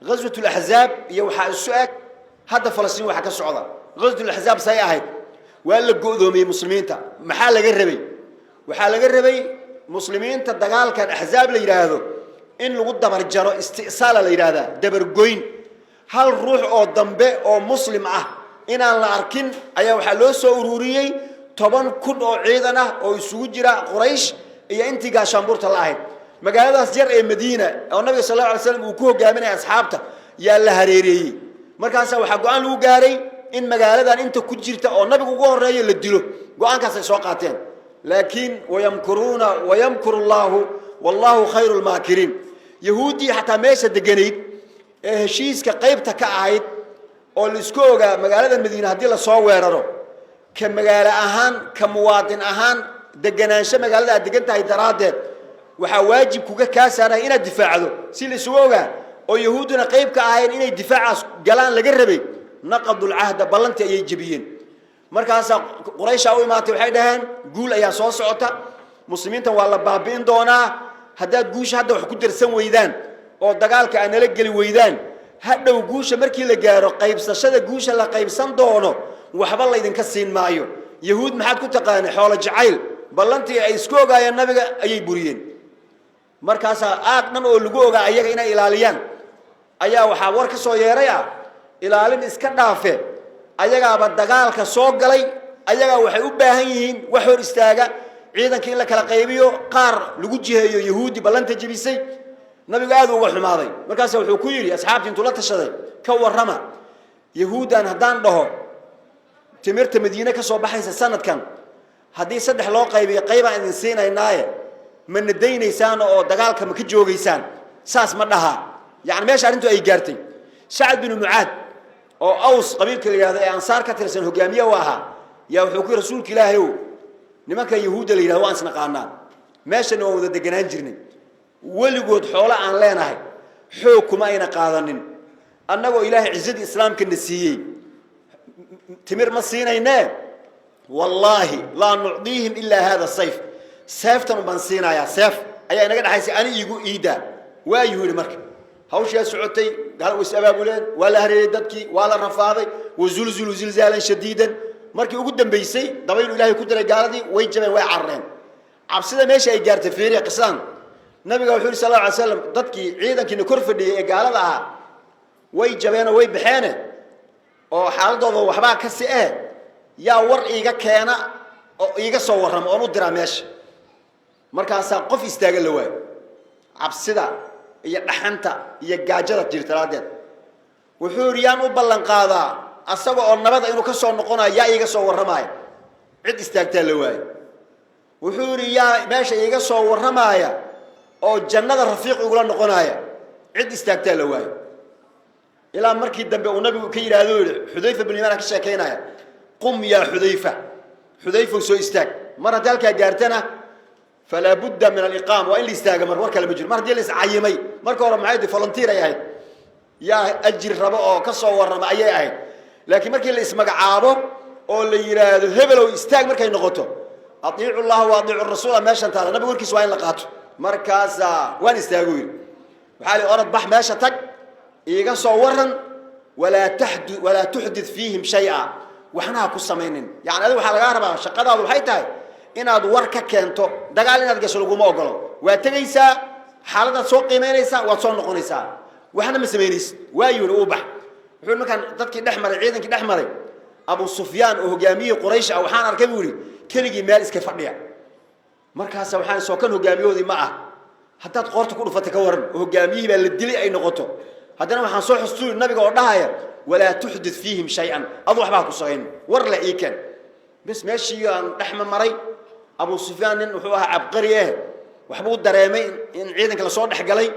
Ghaswat Laxzaab iyo waxaa isu eg hadda Falastiin waxaa ka socda. Ghaswat Laxzaab say ahayd? Waa la go'doomiyey muslimiinta. Maxaa laga rabay? Waxaa laga rabay muslimiinta dagaalkan Axzaab la yidhaahdo in lagu dabarjaro, isti'saala la yidhahdaa, dabargoyn. Hal ruux oo dambe oo muslim ah inaan la arkin ayaa waxaa loo soo ururiyey 10,000 oo ciidan ah oo isugu jira Quraysh iyo intii gaashaanbuurta la ahayd. Magaaladaas yar ee Madiina oo nabiga sal alla alay slam uu ku hogaaminaya asxaabta yaa la hareereeyey. Markaasaa waxaa go-aan lagu gaaray in magaaladan inta ku jirta oo nabigu ugu horeeyo la dilo. Go-aankaasay soo qaateen, laakiin wayamkuruuna wayamkuru Allahu wallahu khayru lmaakiriin. Yahuuddii xataa meesha deganayd ee heshiiska qaybta ka ahayd oo la isku ogaa magaalada Madiine haddii lasoo weeraro, ka magaalo ahaan, ka muwaadin ahaan, deganaansho magaalada aad degan tahay daraaddeed, waxaa waajib kuga kaa saaraya inaad difaacdo, si la isugu ogaa oo yahuudduna qayb ka ahayn inay difaacaas galaan laga rabay, naqadu lcahda, ballantii ayay jebiyeen. Markaasaa Qurayshaa u imaatay. Waxay dhaheen, guul ayaa soo socota, muslimiintan waa la baabi'in doonaa. Haddaad guusha hadda wax ku darsan weydaan oo dagaalka aad nala geli weydaan, hadhow guusha markii la gaaro, qaybsashada guusha la qaybsan doono waxba laydinka siin maayo. Yahuud maxaad ku taqaanay? Xoolo jacayl. Ballantii ay isku ogaayeen nabiga ayay buriyeen. Markaasaa aag dhan oo lagu ogaa ayaga inay ilaaliyaan ayaa waxaa war ka soo yeeray ah, ilaalin iska dhaafe, ayagaaba dagaalka soo galay. Ayagaa waxay u baahan yihiin wax hor istaaga, ciidanka in la kala qaybiyo, qaar lagu jiheeyo yahuudi ballanta jebisay. Nabigu aad uga xumaaday. Markaasa wuxuu ku yidhi asxaabtii intuu la tashaday, ka warrama yahuuddan haddaan dhaho, timirta Madiine ka soo baxaysa sanadkan haddii saddex loo qaybiyo, qaybaan idin siinaynaaye, ma nadaynaysaan oo dagaalka ma ka joogaysaan? Saas ma dhahaa? Yani meesha arrintu ay gaartay, Sacad binu Mucaad oo Aws qabiilka la yihahdo ee Ansaar ka tirsan hogaamiye u ahaa yaa wuxuu ku yidhi, rasuulka Ilaahay ow, nimanka yahuudda la yihahdo waan isnaqaanaa, meeshana waan wada deganaan jirnay, weligood xoolo aan leenahay xoog kuma ayna qaadanin. Annagoo Ilaahay cizzadii islaamka na siiyey timir ma siinaynee. Wallaahi laa nucdiihim ilaa hada sayf, seeftan baan siinayaa, seef ayaa inaga dhexaysay, ani iigu iidaa. Waayuu yidhi. Marka hawshaa socotay, gaal way is abaabuleen, waa la hareeyey dadkii, waa la rafaaday, wazulziluu zilzaalan shadiidan. Markii ugu dambaysay dabaylu Ilaahay ku diray, gaaladii way jabeen, way carareen. Cabsida meesha ay gaartay fiiriya qisadan. Nabiga wuxuu yidhi sal alla alay slam, dadkii ciidankiina kor fadhiyey ee gaalada ahaa way jabeenoo way baxeene oo xaaladooda waxbaa ka si eh, yaa war iiga keena oo iiga soo warrama oon u diraa meesha? Markaasaa qof istaaga la waayo, cabsida iyo dhaxanta iyo gaajada jirta daraaddeed. Wuxuu yidhi, yaan u ballan qaadaa asaga oo nabada inuu ka soo noqonayo? Yaa iiga soo warramaaya? Cid istaagtaa la waayo. Wuxuu yidhi, yaa meesha iiga soo warramaaya oo jannada rafiiq igula noqonaaya? Cid istaagtaa la waayo. Ilaa markii dambe uu nabigu ka yidhaahdo, yidhi, Xudayfa bin Yamaan ka sheekaynaya, qum yaa Xudayfa, Xudayfow soo istaag. Mar haddii halkaa gaartana, falaa budda min aliqaama, waa in la istaaga. Mar war kale ma jiro. Mar haddii la iscayimay, marka hore maxay tahay? Volunteer ay ahayd, yaa ajir rabo oo ka soo warrama ayay ahayd. Laakiin markii la ismagacaabo oo la yidhaahdo hebelow istaag, markay noqoto atiicu llaha wa atiicu rasuula meeshan taala, nabiga warkiis waa in la qaato. Markaasaa waan istaagu yidhi. Waxaa li orod, bax, meesha tag, iiga soo waran, walaa tuxdid fiihim shaya, waxna ha ku samaynin. Yani adiga waxaa lagaa rabaa, shaqadaadu waxay tahay inaad war ka keento, dagaal inaad gasho laguma ogolo. Waad tegaysaa, xaaladaad soo qiimaynaysaa, waad soo noqonaysaa, waxna ma samaynaysid. Waa yidhi, uu bax. Wuxuu markaan dadkii dhex maray, ciidankii dhex maray, Abu Sufyaan oo hogaamiyihii Quraysh ah waxaan arkay, buu yidhi, keligii meel iska fadhiya. Markaasa waxaan soo kan hogaamiyahoodii ma ah? Haddaad qoorta ku dhufatay ka waran oo hogaamiyihii baa la dilay ay noqoto? Haddana waxaan soo xustuuri nabiga oo dhahaya, walaa tuxdid fiihim shay-an, adu waxbaa ku samayn, war le ii keen. Bes, meeshii aan dhexma maray, Abu Sufyaan nin wuxuu ahaa cabqari eh, waxbuu dareemay in ciidanka lasoo dhex galay.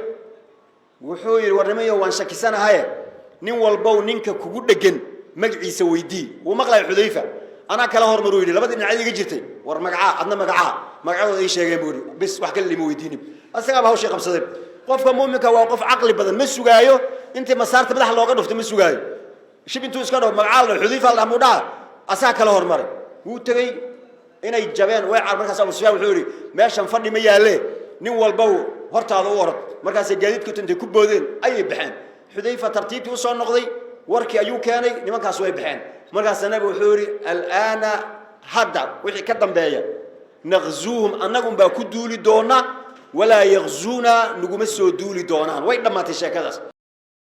Wuxuu yidhi, war nimayo, waan shakisanahaye, nin walbow ninka kugu dhegan magaciisa weydii. Wuu maqlaya Xudayfa, anaa kala hormaruu yidhi, labadii dhinacad iga jirtay, war magacaa, adna magacaa. Magacadooda ii sheegeen buu yidhi. Bes, wax kale lima weydiinin, asagaaba hawshii qabsaday. Qofka muuminka waa qof caqli badan, ma sugaayo intii masaarta madaxa looga dhufto, ma sugaayo. Shib intuu iska dhaho, magacaa la dhaho, Xudayfa la dhaha muu dhaha, asagaa kala hormaray. Wuu tegey, inay jabeen way car. Markaas Abu Sufyaan wuxuu yidhi, meeshan fadhi ma yaalle, nin walbow hortaada u orod. Markaasay gaadiidku intay ku boodeen ayay baxeen. Xudayfa tartiibtii usoo noqday, warkii ayuu keenay, nimankaas way baxeen. Markaasa nabigu wuxuu yidhi: "Alaana, hadda wixii ka dambeeya, naqzuuhum, annagunbaa ku duuli doona, walaa yaqzuuna, naguma soo duuli doonaan." Way dhammaatay sheekadaas.